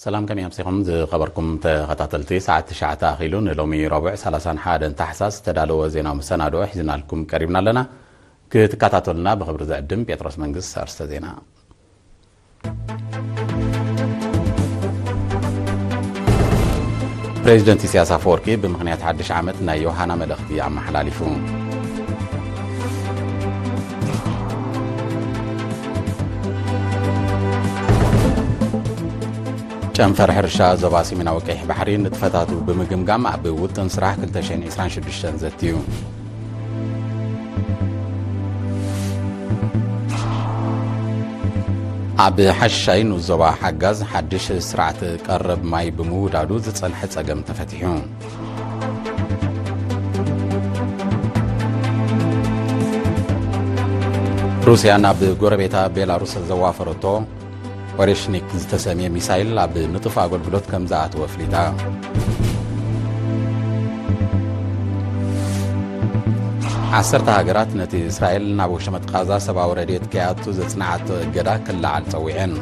ሰላም፣ ከመይ ኣምሲኹም ዝኸበርኩም ተኸታተልቲ? ሰዓት ትሽዓተ ኣኺሉ፣ ንሎሚ ረቡዕ ሰላሳን ሓደን ታሕሳስ ዝተዳለወ ዜናዊ መሰናድኦ ሒዝናልኩም ቀሪብና ኣለና። ክትከታተሉና ብኽብሪ ዝዕድም ጴጥሮስ መንግስት። ኣርስተ ዜና። ፕሬዚደንት ኢሳያስ ኣፈወርቂ ብምኽንያት ሓድሽ ዓመት ናይ ዮሃና መልእኽቲ ኣመሓላሊፉ። ጨንፈር ሕርሻ ዞባ ሰሜናዊ ቀይሕ ባሕሪ ንጥፈታቱ ብምግምጋም ኣብ ውጥን ስራሕ ክልተ ሽሕን ዕስራን ሽዱሽተን ዘትዩ። ኣብ ሓሻይ ንኡስ ዞባ ሓጋዝ ሓድሽ ስርዓት ቀረብ ማይ ብምውዳዱ ዝጸንሐ ጸገም ተፈቲሑ። ሩስያ ናብ ጎረቤታ ቤላሩስ ዘዋፈረቶ ኦሬሽኒክ ዝተሰምየ ሚሳይል ኣብ ንጡፍ ኣገልግሎት ከም ዝኣተወ ኣፍሊጣ። ዓሰርተ ሃገራት ነቲ እስራኤል ናብ ወሸመጥ ቃዛ ሰብኣዊ ረድኤት ከይኣቱ ዘጽንዓቶ እገዳ ክለዓል ጸዊዐን።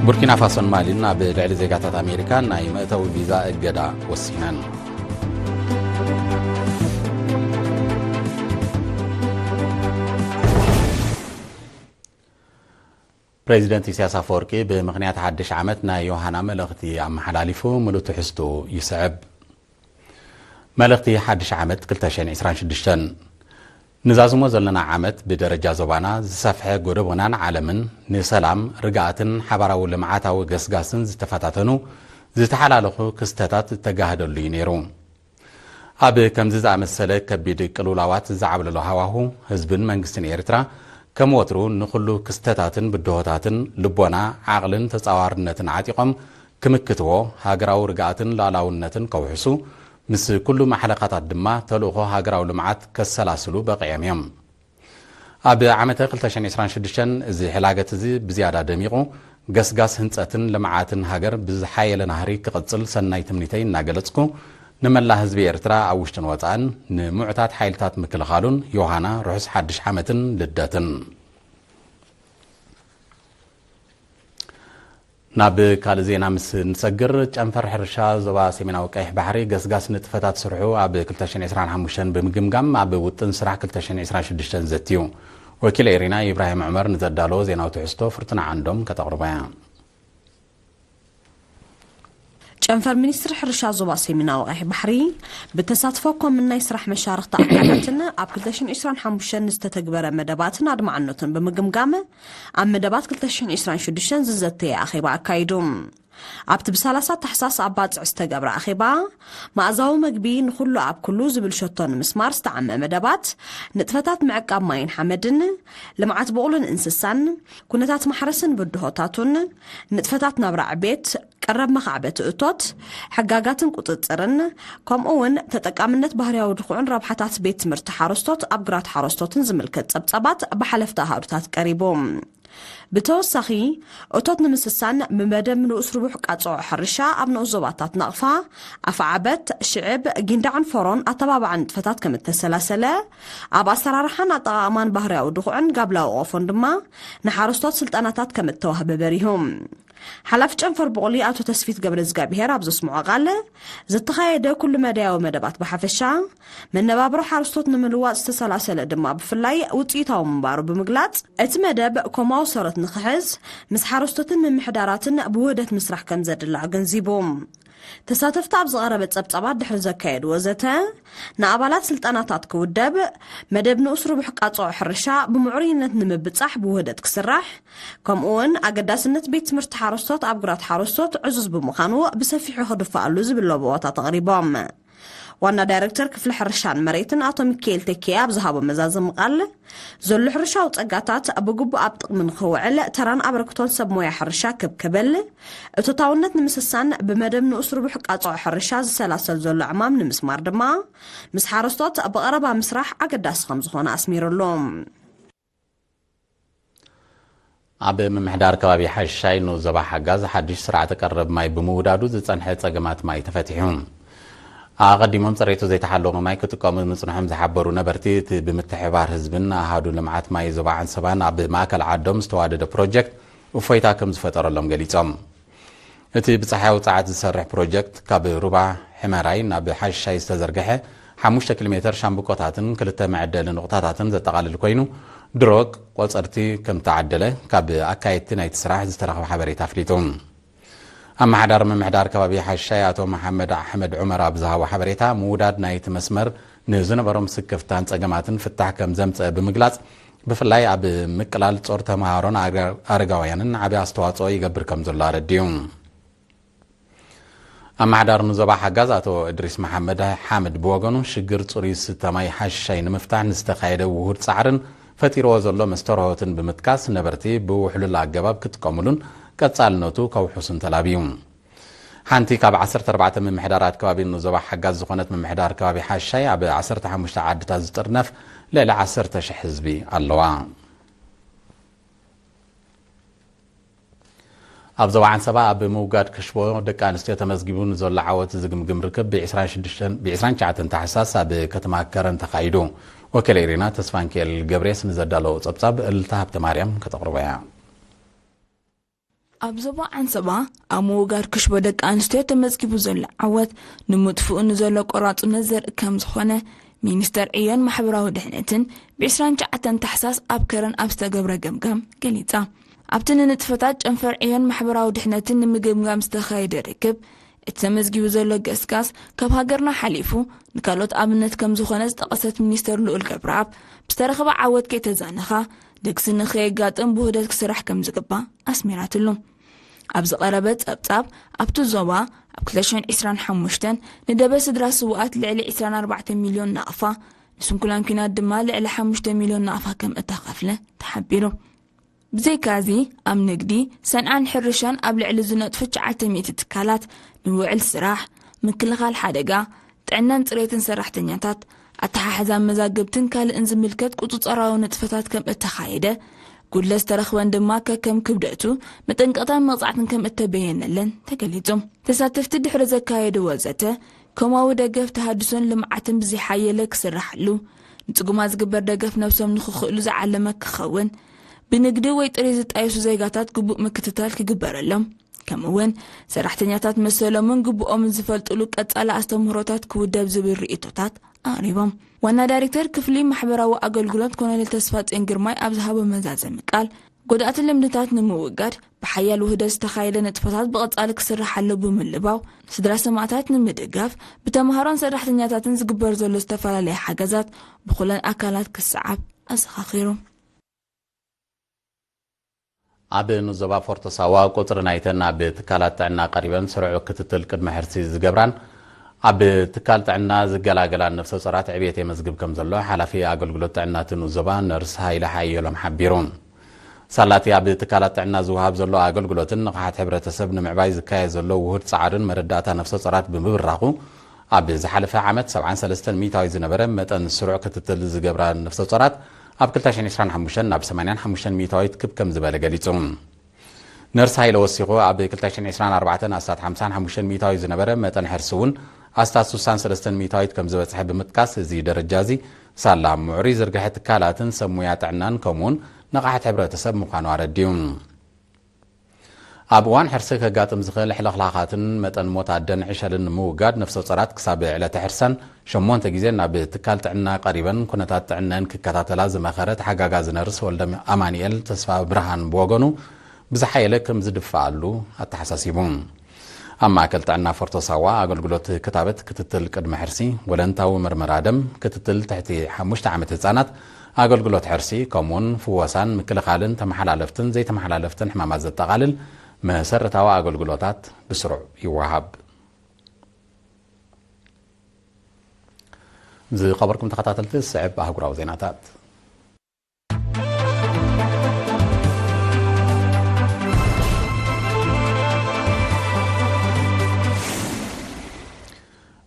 ቡርኪና ፋሶን ማሊን ኣብ ልዕሊ ዜጋታት ኣሜሪካ ናይ መእተዊ ቪዛ እገዳ ወሲነን። ፕሬዚደንት ኢሳያስ ኣፈወርቂ ብምኽንያት ሓድሽ ዓመት ናይ ዮሃና መልእኽቲ ኣመሓላሊፉ። ምሉእ ትሕዝትኡ ይስዕብ። መልእኽቲ ሓድሽ ዓመት ክልተ ሽሕን ዕስራን ሽዱሽተን። ንዛዝሞ ዘለና ዓመት ብደረጃ ዞባና ዝሰፍሐ ጎደቦናን ዓለምን ንሰላም፣ ርግኣትን ሓባራዊ ልምዓታዊ ገስጋስን ዝተፈታተኑ ዝተሓላለኹ ክስተታት ዝተጋህደሉ እዩ ነይሩ። ኣብ ከምዚ ዝኣመሰለ ከቢድ ቅልውላዋት ዝዓብለሎ ሃዋሁ፣ ህዝብን መንግስትን ኤርትራ ከም ወትሩ ንኹሉ ክስተታትን ብድሆታትን ልቦና፣ ዓቕልን ተጻዋርነትን ዓጢቖም ክምክትዎ፣ ሃገራዊ ርግኣትን ሉዓላውነትን ከውሕሱ፣ ምስ ኩሉ ማሕለኻታት ድማ ተልእኾ ሃገራዊ ልምዓት ከሰላስሉ በቒዖም እዮም። ኣብ ዓመተ ክልተ ሽሕን ዕስራን ሽዱሽተን እዚ ሕላገት እዚ ብዝያዳ ደሚቑ፣ ገስጋስ ህንጸትን ልምዓትን ሃገር ብዝሓየለ ናህሪ ክቕጽል ሰናይ ትምኒተይ እናገለጽኩ፣ ንመላ ህዝቢ ኤርትራ ኣብ ውሽጥን ወጻእን፣ ንምዑታት ሓይልታት ምክልኻሉን ዮሃና ርሑስ ሓድሽ ዓመትን ልደትን። ናብ ካልእ ዜና ምስ ንሰግር፣ ጨንፈር ሕርሻ ዞባ ሰሜናዊ ቀይሕ ባሕሪ ገስጋስ ንጥፈታት ስርሑ ኣብ ክልተ ሽሕን ዕስራን ሓሙሽተን ብምግምጋም ኣብ ውጥን ስራሕ ክልተ ሽሕን ዕስራን ሽዱሽተን ዘትዩ። ወኪል ኤሪና ኢብራሂም ዑመር ንዘዳለዎ ዜናዊ ትሕዝቶ ፍርቱና ዓንዶም ከተቕርቦ እያ። ጨንፈር ሚኒስትሪ ሕርሻ ዞባ ሰሜናዊ ቀይሕ ባሕሪ ብተሳትፎ ኮምን ናይ ስራሕ መሻርኽቲ ኣካላትን ኣብ ክልተ ሽሕን ዕስራን ሓሙሽተን ዝተተግበረ መደባትን ኣድማዕነቱን ብምግምጋም ኣብ መደባት ክልተ ሽሕን ዕስራን ሽዱሽተን ዝዘተየ ኣኼባ ኣካይዱ። ኣብቲ ብሰላሳ ታሕሳስ ኣብ ባጽዕ ዝተገብረ ኣኼባ፣ መኣዛዊ መግቢ ንኹሉ ኣብ ኩሉ ዝብል ሸቶ ንምስማር ዝተዓመ መደባት፣ ንጥፈታት ምዕቃብ ማይን ሓመድን፣ ልምዓት ብቑልን እንስሳን፣ ኩነታት ማሕረስን ብድሆታቱን፣ ንጥፈታት ናብራ ዕቤት፣ ቀረብ መኻዕበቲ እቶት፣ ሕጋጋትን ቁጽጽርን፣ ከምኡ እውን ተጠቃምነት ባህርያዊ ድኹዕን ረብሓታት ቤት ትምህርቲ ሓረስቶት ኣብ ግራት ሓረስቶትን ዝምልከት ጸብጻባት ብሓለፍቲ ኣሃዱታት ቀሪቡ። ብተወሳኺ፣ እቶት ንምስሳን ብመደብ ንኡስ ርቡሕ ቃጽዖ ሕርሻ ኣብ ንኡስ ዞባታት ናቕፋ፣ ኣፍዓበት፣ ሽዕብ፣ ጊንዳዕን ፎሮን ኣተባባዒ ንጥፈታት ከም እተሰላሰለ፣ ኣብ ኣሰራርሓን ኣጠቓቕማን ባህርያዊ ድኹዕን ጋብላዊ ቆፎን ድማ ንሓረስቶት ስልጠናታት ከም እተዋህበ በሪሁ። ሓላፊ ጨንፈር ብቑሊ ኣቶ ተስፊት ገብረ እግዚኣብሄር ኣብ ዘስምዖ ቃል፣ ዝተኻየደ ኩሉ መዳያዊ መደባት ብሓፈሻ፣ መነባብሮ ሓረስቶት ንምልዋጥ ዝተሰላሰለ ድማ ብፍላይ ውፅኢታዊ ምንባሩ ብምግላፅ፣ እቲ መደብ ኮማዊ ሰረት ንክሕዝ ምስ ሓረስቶትን ምምሕዳራትን ብውህደት ምስራሕ ከም ዘድሊ ኣገንዚቡ። ተሳተፍቲ ኣብ ዝቐረበ ጸብጻባት ድሕሪ ዘካየድዎ ዘተ፣ ንኣባላት ስልጠናታት ክውደብ፣ መደብ ንኡስ ርቡሕ ቃጽዖ ሕርሻ ብምዕሩይነት ንምብጻሕ ብውህደት ክስራሕ፣ ከምኡ እውን ኣገዳስነት ቤት ትምህርቲ ሓረስቶት ኣብ ግራት ሓረስቶት ዕዙዝ ብምዃኑ ብሰፊሑ ክድፋኣሉ ዝብል ለበዋታት ኣቕሪቦም። ዋና ዳይሬክተር ክፍሊ ሕርሻን መሬትን ኣቶ ሚካኤል ተኪኤ ኣብ ዝሃቦ መዛዘሚ ቃል፣ ዘሎ ሕርሻዊ ጸጋታት ብግቡእ ኣብ ጥቕሚ ንኽውዕል ተራን ኣበርክቶን ሰብ ሞያ ሕርሻ ክብ ክብል፣ እቶታውነት ንምስሳን ብመደብ ንኡስ ርቡሕ ቃጽዖ ሕርሻ ዝሰላሰል ዘሎ ዕማም ንምስማር ድማ፣ ምስ ሓረስቶት ብቐረባ ምስራሕ ኣገዳሲ ከም ዝኾነ ኣስሚሩሉ። ኣብ ምምሕዳር ከባቢ ሓሻይ ንኡስ ዞባ ሓጋዝ ሓድሽ ስርዓተ ቀረብ ማይ ብምውዳዱ ዝጸንሐ ጸገማት ማይ ተፈቲሑ። ኣቐዲሞም ጽሬቱ ዘይተሓለወ ማይ ክጥቀሙ ምጽንሖም ዝሓበሩ ነበርቲ፣ እቲ ብምትሕባር ህዝብን ኣሃዱ ልምዓት ማይ ዞባ ዓንሰባን ኣብ ማእከል ዓዶም ዝተዋደደ ፕሮጀክት እፎይታ ከም ዝፈጠረሎም ገሊጾም። እቲ ብጸሓያዊ ጸዓት ዝሰርሕ ፕሮጀክት ካብ ሩባ ሕመራይ ናብ ሓሻይ ዝተዘርግሐ ሓሙሽተ ኪሎ ሜተር ሻምብቆታትን ክልተ መዐደሊ ንቑጣታትን ዘጠቓልል ኮይኑ፣ ድሮ ቆጸርቲ ከም ተዓደለ ካብ ኣካየድቲ ናይቲ ስራሕ ዝተረኽበ ሓበሬታ ኣፍሊጡ። ኣመሓዳሪ ምምሕዳር ከባቢ ሓሻይ ኣቶ መሓመድ ኣሕመድ ዑመር ኣብ ዝሃቦ ሓበሬታ፣ ምውዳድ ናይቲ መስመር ንዝነበሮም ስክፍታን ጸገማትን ፍታሕ ከም ዘምጸአ ብምግላጽ፣ ብፍላይ ኣብ ምቅላል ጾር ተመሃሮን ኣረጋውያንን ዓቢ ኣስተዋጽኦ ይገብር ከም ዘሎ ኣረዲኡ። ኣመሓዳሪ ንዞባ ሓጋዝ ኣቶ እድሪስ መሓመድ ሓምድ ብወገኑ፣ ሽግር ጽሩይ ዝስተ ማይ ሓሻይ ንምፍታሕ ንዝተኻየደ ውሁድ ጻዕርን ፈጢርዎ ዘሎ መስተርሆትን ብምጥቃስ፣ ነበርቲ ብውሕሉል ኣገባብ ክጥቀሙሉን ቀጻልነቱ ከውሕሱን ተላብዩ። ሓንቲ ካብ ዓሰርተ ኣርባዕተ ምምሕዳራት ከባቢ ንዞባ ሓጋዝ ዝኾነት ምምሕዳር ከባቢ ሓሻይ፣ ኣብ ዓሰርተ ሓሙሽተ ዓድታት ዝጥርነፍ ልዕሊ ዓሰርተ ሽሕ ህዝቢ ኣለዋ። ኣብ ዞባ ዓንሰባ ኣብ ምውጋድ ክሽቦ ደቂ ኣንስትዮ ተመዝጊቡ ንዘሎ ዓወት ዝግምግም ርክብ ብ ዕስራን ትሽዓተን ታሕሳስ ኣብ ከተማ ከረን ተኻይዱ። ወኪል ኤሪና ተስፋንኪኤል ገብሬስ ንዘዳለዎ ጸብጻብ እልልታ ሃብተ ማርያም ከተቕርቦ እያ። ኣብ ዞባ ዓንሰባ ኣብ ምውጋድ ክሽቦ ደቂ ኣንስትዮ ተመዝጊቡ ዘሎ ዓወት ንምጥፍኡ ንዘሎ ቆራጽነት ዘርኢ ከም ዝኾነ ሚኒስተር ዕዮን ማሕበራዊ ድሕነትን ብ ዕስራን ትሽዓተን ታሕሳስ ኣብ ከረን ኣብ ዝተገብረ ገምጋም ገሊጻ። ኣብቲ ንንጥፈታት ጨንፈር ዕዮን ማሕበራዊ ድሕነትን ንምግምጋም ዝተኻየደ ርክብ፣ እቲ ተመዝጊቡ ዘሎ ገስጋስ ካብ ሃገርና ሓሊፉ ንካልኦት ኣብነት ከም ዝኾነ ዝጠቐሰት ሚኒስተር ልኡል ገብረኣብ፣ ብዝተረኸበ ዓወት ከይተዛነኻ፣ ደግሲ ንኸየጋጥም ብውህደት ክስራሕ ከም ዝግባእ ኣስሚራትሉ። ኣብ ዝቐረበ ጸብጻብ፣ ኣብቲ ዞባ ኣብ ክልተ ሽሕን ዕስራን ሓሙሽተን ንደበ ስድራ ስውኣት ልዕሊ ዕስራን ኣርባዕተን ሚልዮን ናቕፋ፣ ንስንኩላን ኲናት ድማ ልዕሊ ሓሙሽተ ሚልዮን ናቕፋ ከም እተኸፍለ ተሓቢሩ። ብዘይካዚ፣ ኣብ ንግዲ፣ ሰንዓን ሕርሻን ኣብ ልዕሊ ዝነጥፉ ትሽዓተ ሚእቲ ትካላት ንውዕል ስራሕ፣ ምክልኻል ሓደጋ፣ ጥዕናን ጽሬትን ሰራሕተኛታት፣ ኣተሓሕዛ መዛግብትን ካልእን ዝምልከት ቁጽጸራዊ ንጥፈታት ከም እተኻየደ፣ ጉድለት ዝተረኽበን ድማ ከከም ክብደቱ መጠንቀቕታን መቕጻዕትን ከም እተበየነለን ተገሊጹ። ተሳተፍቲ ድሕሪ ዘካየድዎ ዘተ፣ ኮማዊ ደገፍ ተሃድሶን ልምዓትን ብዘይሓየለ ክስራሓሉ፣ ንጽጉማት ዝግበር ደገፍ ነብሶም ንኽኽእሉ ዝዓለመ ክኸውን፣ ብንግዲ ወይ ጥሪት ዝጣየሱ ዜጋታት ግቡእ ምክትታል ክግበረሎም፣ ከምኡ'ውን ሰራሕተኛታት መሰሎምን ግቡኦምን ዝፈልጥሉ ቀጻሊ ኣስተምህሮታት ክውደብ ዝብል ርእይቶታት ኣቕሪቦም። ዋና ዳይሬክተር ክፍሊ ማሕበራዊ ኣገልግሎት ኮሎኔል ተስፋጽዮን ግርማይ ኣብ ዝሃቦ መዛዘሚ ቃል፣ ጎዳእቲ ልምድታት ንምውጋድ ብሓያል ውህደት ዝተኻየደ ንጥፈታት ብቐጻሊ ክስራሕ ኣሎ ብምልባው፣ ንስድራ ሰማእታት ንምድጋፍ ብተምሃሮን ሰራሕተኛታትን ዝግበር ዘሎ ዝተፈላለየ ሓገዛት ብኹለን ኣካላት ክሰዓብ ኣዘኻኺሩ። ኣብ ንዞባ ፎርቶ ሳዋ ቁጽሪ ናይተን ኣብ ትካላት ጥዕና ቀሪበን ስሩዕ ክትትል ቅድመ ሕርሲ ዝገብራን ኣብ ትካል ጥዕና ዝገላገላን ነፍሰ ጾራት ዕብየት የመዝግብ ከም ዘሎ ሓላፊ ኣገልግሎት ጥዕና እቲ ንዞባ ነርስ ሃይለ ሓየሎም ሓቢሩ። ሳላቲ ኣብ ትካላት ጥዕና ዝወሃብ ዘሎ ኣገልግሎትን ንቕሓት ሕብረተሰብ ንምዕባይ ዝካየድ ዘሎ ውሁድ ጻዕርን መረዳእታ ነፍሰ ጾራት ብምብራኹ፣ ኣብ ዝሓለፈ ዓመት ሰብዓን ሰለስተን ሚእታዊት ዝነበረ መጠን ስሩዕ ክትትል ዝገብራ ነፍሰ ጾራት ኣብ ክልተ ሽሕን ዕስራን ሓሙሽተን ናብ ሰማንያን ሓሙሽተን ሚእታዊት ክብ ከም ዝበለ ገሊጹ። ነርስ ሃይለ ወሲኹ፣ ኣብ ክልተ ሽሕን ዕስራን ኣርባዕተን ኣስታት ሓምሳን ሓሙሽተን ሚእታዊት ዝነበረ መጠን ሕርሲ እውን ኣስታት ስሳን ሰለስተን ሚእታዊት ከም ዝበጽሐ ብምጥቃስ፣ እዚ ደረጃ እዚ ሳላ ምዕሩይ ዝርግሐ ትካላትን ሰብ ሙያ ጥዕናን ከምኡውን ንቕሓት ሕብረተሰብ ምዃኑ ኣረዲኡ። ኣብ እዋን ሕርሲ ከጋጥም ዝኽእል ሕልኽላኻትን መጠን ሞት ኣደን ዕሸልን ንምውጋድ ነፍሰ ጾራት ክሳብ ዕለተ ሕርሰን ሸሞንተ ግዜ ናብ ትካል ጥዕና ቀሪበን ኩነታት ጥዕነን ክከታተላ ዝመኸረ ተሓጋጋዚ ነርስ ወልደ ኣማኑኤል ተስፋ ብርሃን ብወገኑ ብዝሓየለ ከም ዝድፍኣሉ ኣተሓሳሲቡ። ኣብ ማእከል ጥዕና ፎርቶ ሳዋ ኣገልግሎት ክታበት፣ ክትትል ቅድመ ሕርሲ፣ ወለንታዊ ምርመራ ደም፣ ክትትል ትሕቲ ሓሙሽተ ዓመት ህጻናት፣ ኣገልግሎት ሕርሲ፣ ከምኡውን ፍወሳን ምክልኻልን ተመሓላለፍትን ዘይተመሓላለፍትን ሕማማት ዘጠቓልል መሰረታዊ ኣገልግሎታት ብስሩዕ ይወሃብ። ዝኸበርኩም ተኸታተልቲ፣ ዝስዕብ ኣህጉራዊ ዜናታት።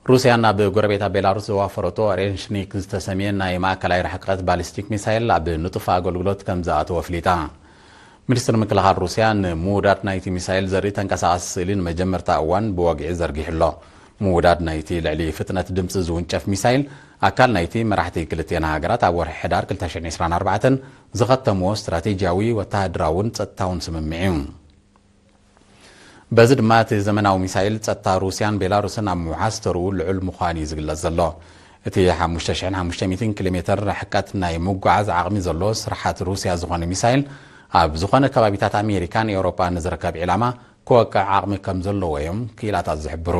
ሩስያ ናብ ጎረቤታ ቤላሩስ ዘዋፈረቶ ኦሬንሽኒክ ዝተሰምየ ናይ ማእከላይ ርሕቀት ባሊስቲክ ሚሳይል ኣብ ንጡፍ ኣገልግሎት ከም ዝኣተወ ኣፍሊጣ። ሚኒስትሪ ምክልኻል ሩስያ ንምውዳድ ናይቲ ሚሳይል ዘርኢ ተንቀሳቓሲ ስእሊ ንመጀመርታ እዋን ብወግዒ ዘርጊሑ ኣሎ። ምውዳድ ናይቲ ልዕሊ ፍጥነት ድምፂ ዝውንጨፍ ሚሳይል ኣካል ናይቲ መራሕቲ ክልቴና ሃገራት ኣብ ወርሒ ሕዳር ክልተ ሽሕን ዕስራን ኣርባዕተን ዝኸተምዎ ስትራቴጂያዊ ወተሃደራውን ጸጥታውን ስምምዕ እዩ። በዚ ድማ እቲ ዘመናዊ ሚሳይል ጸጥታ ሩስያን ቤላሩስን ኣብ ምውሓስ ተርኡ ልዑል ምዃኑ እዩ ዝግለጽ ዘሎ። እቲ ሓሙሽተ ሽሕን ሓሙሽተ ሚእትን ኪሎ ሜትር ርሕቀት ናይ ምጉዓዝ ዓቕሚ ዘሎ ስርሓት ሩስያ ዝኾነ ሚሳይል ኣብ ዝኾነ ከባቢታት ኣሜሪካን ኤውሮጳን ንዝርከብ ዒላማ ክወቅዕ ዓቕሚ ከም ዘለዎ እዮም ክኢላታት ዝሕብሩ።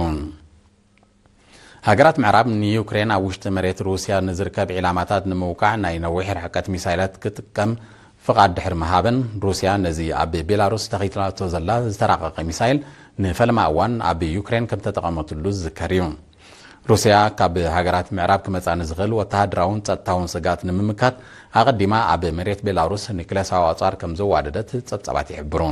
ሃገራት ምዕራብ ንዩክሬን ኣብ ውሽጢ መሬት ሩስያ ንዝርከብ ዒላማታት ንምውቃዕ ናይ ነዊሕ ርሕቀት ሚሳይላት ክጥቀም ፍቓድ ድሕሪ ምሃበን፣ ሩስያ ነዚ ኣብ ቤላሩስ ተኺትላቶ ዘላ ዝተራቐቐ ሚሳይል ንፈለማ እዋን ኣብ ዩክሬን ከም ተጠቐመትሉ ዝዝከር እዩ። ሩስያ ካብ ሃገራት ምዕራብ ክመጻ ንዝኽእል ወተሃደራውን ጸጥታውን ስግኣት ንምምካት ኣቐዲማ ኣብ መሬት ቤላሩስ ኒክሌሳዊ ኣጽዋር ከም ዘዋደደት ጸብጻባት ይሕብሩ።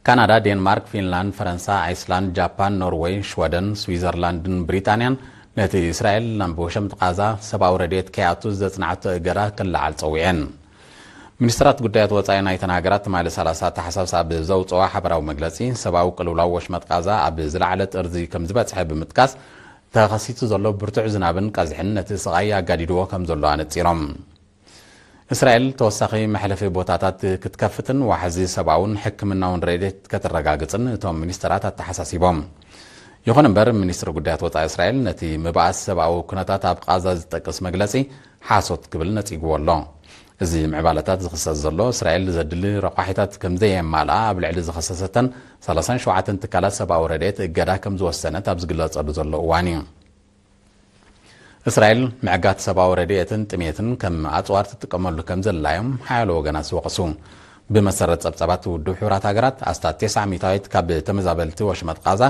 ካናዳ፣ ዴንማርክ፣ ፊንላንድ፣ ፈረንሳ፣ ኣይስላንድ፣ ጃፓን፣ ኖርወይ፣ ሽወደን፣ ስዊዘርላንድን ብሪጣንያን ነቲ እስራኤል ናብ ወሸምጥ ቃዛ ሰብኣዊ ረድኤት ከይኣቱ ዘጽናዕቶ እገዳ ክለዓል ጸዊዐን። ሚኒስትራት ጉዳያት ወጻኢ ናይተን ሃገራት ትማሊ ሰላሳ ታሕሳስ ኣብ ዘውጽኦ ሓበራዊ መግለጺ፣ ሰብኣዊ ቅልውላው ወሽመጥ ቃዛ ኣብ ዝለዓለ ጥርዚ ከም ዝበጽሐ ብምጥቃስ፣ ተኸሲቱ ዘሎ ብርቱዕ ዝናብን ቀዝሕን ነቲ ስቓይ ኣጋዲድዎ ከም ዘሎ ኣነጺሮም። እስራኤል ተወሳኺ መሕለፊ ቦታታት ክትከፍትን ዋሕዚ ሰብኣውን ሕክምናውን ረድኤት ከተረጋግጽን እቶም ሚኒስተራት ኣተሓሳሲቦም። ይኹን እምበር፣ ሚኒስትሪ ጉዳያት ወጻኢ እስራኤል ነቲ ምብኣስ ሰብኣዊ ኩነታት ኣብ ቓዛ ዝጠቅስ መግለጺ ሓሶት ክብል ነጺግዎ ኣሎ። እዚ ምዕባለታት ዝኽሰት ዘሎ፣ እስራኤል ዘድሊ ረቋሒታት ከም ዘየማልኣ ኣብ ልዕሊ ዝኸሰሰተን ሰላሳን ሸውዓተን ትካላት ሰብኣዊ ረድኤት እገዳ ከም ዝወሰነት ኣብ ዝግለጸሉ ዘሎ እዋን እዩ። እስራኤል ምዕጋት ሰብኣዊ ረድኤትን ጥሜትን ከም ኣጽዋር ትጥቀመሉ ከም ዘላ እዮም ሓያሎ ወገናት ዝወቕሱ። ብመሰረት ጸብጻባት ውድብ ሕቡራት ሃገራት፣ ኣስታት ተስዓ ሚእታዊት ካብ ተመዛበልቲ ወሽመጥ ቓዛ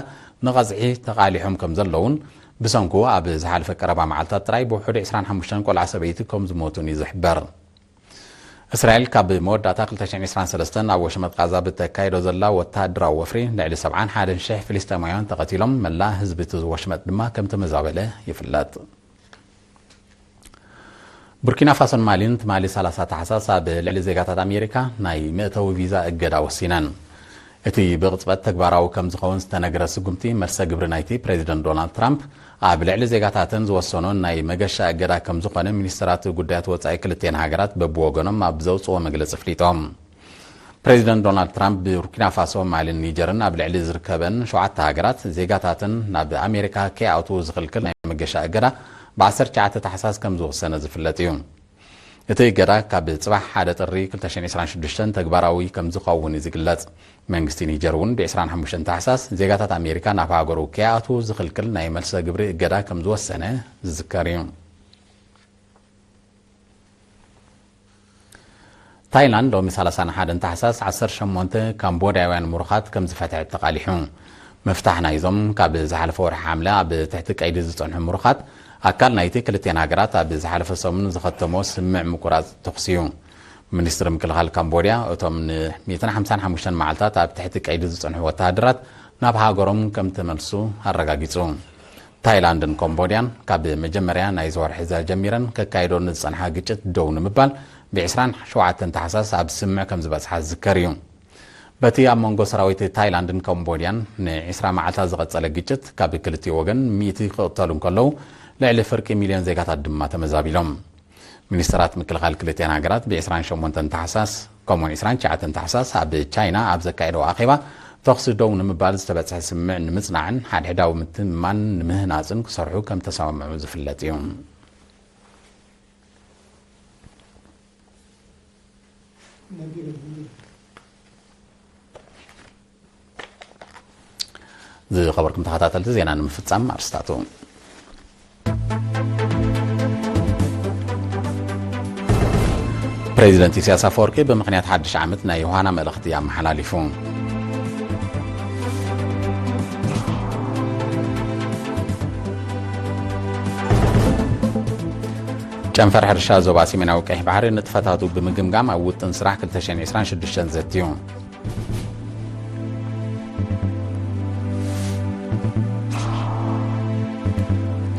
ንቐዝሒ ተቓሊሖም ከም ዘለውን፣ ብሰንኩ ኣብ ዝሓለፈ ቀረባ መዓልታት ጥራይ ብውሑድ ዕስራን ሓሙሽተን ቆልዓ ሰበይቲ ከም ዝሞቱን እዩ ዝሕበር። እስራኤል ካብ መወዳእታ ክልተ ሽሕን ዕስራን ሰለስተን ኣብ ወሽመጥ ቓዛ ብተካይዶ ዘላ ወተሃደራዊ ወፍሪ፣ ልዕሊ ሰብዓን ሓደን ሽሕ ፍልስጤማውያን ተቐቲሎም፣ መላእ ህዝቢ እቲ ወሽመጥ ድማ ከም ተመዛበለ ይፍለጥ። ቡርኪና ፋሶን ማሊን ትማሊ ሰላሳ ታሕሳስ ኣብ ልዕሊ ዜጋታት ኣሜሪካ ናይ መእተዊ ቪዛ እገዳ ወሲነን። እቲ ብቕጽበት ተግባራዊ ከም ዝኸውን ዝተነግረ ስጉምቲ፣ መልሰ ግብሪ ናይቲ ፕሬዚደንት ዶናልድ ትራምፕ ኣብ ልዕሊ ዜጋታተን ዝወሰኖ ናይ መገሻ እገዳ ከም ዝኾነ ሚኒስትራት ጉዳያት ወጻኢ ክልቲኤን ሃገራት በብወገኖም ኣብ ዘውጽኦ መግለጺ ኣፍሊጦም። ፕሬዚደንት ዶናልድ ትራምፕ ብቡርኪና ፋሶ፣ ማሊን ኒጀርን ኣብ ልዕሊ ዝርከበን ሸውዓተ ሃገራት ዜጋታተን ናብ ኣሜሪካ ከይኣትዉ ዝኽልክል ናይ መገሻ እገዳ ብዓሰርተ ትሽዓተ ታሕሳስ ከም ዝወሰነ ዝፍለጥ እዩ። እቲ እገዳ ካብ ጽባሕ ሓደ ጥሪ ክልተ ሽሕን ዕስራን ሽዱሽተን ተግባራዊ ከም ዝኸውን እዩ ዝግለጽ። መንግስቲ ኒጀር እውን ብዕስራን ሓሙሽተን ታሕሳስ ዜጋታት ኣሜሪካ ናብ ሃገሩ ከይኣትዉ ዝኽልክል ናይ መልሰ ግብሪ እገዳ ከም ዝወሰነ ዝዝከር እዩ። ታይላንድ ሎሚ ሰላሳን ሓደን ታሕሳስ ዓሰርተ ሸሞንተ ካምቦድያውያን ምሩኻት ከም ዝፈትሐት ተቓሊሑ። ምፍታሕ ናይዞም ካብ ዝሓለፈ ወርሒ ሓምለ ኣብ ትሕቲ ቀይዲ ዝጸንሑ ምሩኻት ኣካል ናይቲ ክልቲኤን ሃገራት ኣብ ዝሓለፈ ሰሙን ዝኸተሞ ስምምዕ ምቁራጽ ተኹሲ እዩ። ሚኒስትሪ ምክልኻል ካምቦድያ፣ እቶም ን ሚእትን ሓምሳን ሓሙሽተን መዓልታት ኣብ ትሕቲ ቀይዲ ዝጸንሑ ወተሃደራት ናብ ሃገሮም ከም ተመልሱ ኣረጋጊጹ። ታይላንድን ኮምቦድያን ካብ መጀመርያ ናይዚ ወርሒ እዛ ጀሚረን ከካይዶ ንዝጸንሓ ግጭት ደው ንምባል ብዕስራን ሸውዓተን ታሕሳስ ኣብ ስምምዕ ከም ዝበጽሓ ዝዝከር እዩ። በቲ ኣብ መንጎ ሰራዊት ታይላንድን ኮምቦድያን ንዕስራ መዓልታት ዝቐጸለ ግጭት፣ ካብ ክልቲኡ ወገን ሚእቲ ክቕተሉ እንከለዉ፣ ልዕሊ ፍርቂ ሚልዮን ዜጋታት ድማ ተመዛቢሎም። ሚኒስትራት ምክልኻል ክልቲኣን ሃገራት ብዕስራን ሸሞንተን ታሕሳስ፣ ከምኡውን ዕስራን ትሽዓተን ታሕሳስ ኣብ ቻይና ኣብ ዘካየደዎ ኣኼባ፣ ተኹሲ ደው ንምባል ዝተበጽሐ ስምምዕ ንምጽናዕን ሓድሕዳዊ ምትእምማን ንምህናጽን ክሰርሑ ከም ተሰማምዑ ዝፍለጥ እዩ። ዝኸበርኩም ተኸታተልቲ፣ ዜና ንምፍጻም ኣርስታቱ። ፕሬዚደንት ኢሳያስ ኣፈወርቂ ብምኽንያት ሓድሽ ዓመት ናይ ዮሃና መልእኽቲ ኣመሓላሊፉ። ጨንፈር ሕርሻ ዞባ ሰሜናዊ ቀይሕ ባሕሪ ንጥፈታቱ ብምግምጋም ኣብ ውጥን ስራሕ ክልተ ሽሕን ዕስራን ሽዱሽተን ዘትዩ።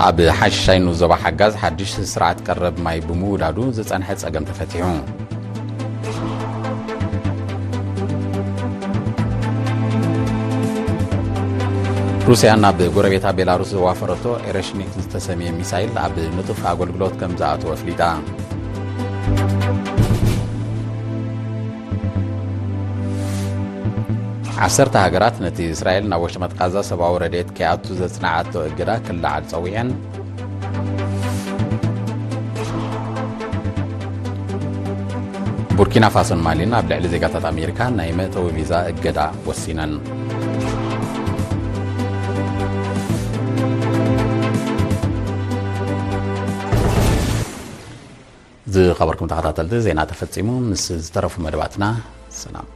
ኣብ ሓሽሻይ ንዞባ ሓጋዝ ሓድሽ ስርዓት ቀረብ ማይ ብምውዳዱ ዝጸንሐ ጸገም ተፈቲሑ። ሩስያ ናብ ጎረቤታ ቤላሩስ ዘዋፈረቶ ኤረሽኒክ ዝተሰምየ ሚሳይል ኣብ ንጡፍ ኣገልግሎት ከም ዝኣተወ ኣፍሊጣ። ዓሰርተ ሃገራት ነቲ እስራኤል ናብ ወሽመጥ ቃዛ ሰብኣዊ ረድኤት ከይኣቱ ዘጽንዓቶ እገዳ ክለዓል ጸዊዐን። ቡርኪና ፋሶን ማሊን ኣብ ልዕሊ ዜጋታት ኣሜሪካ ናይ መእተዊ ቪዛ እገዳ ወሲነን። ዝኸበርኩም ተኸታተልቲ፣ ዜና ተፈጺሙ። ምስ ዝተረፉ መደባትና ሰላም።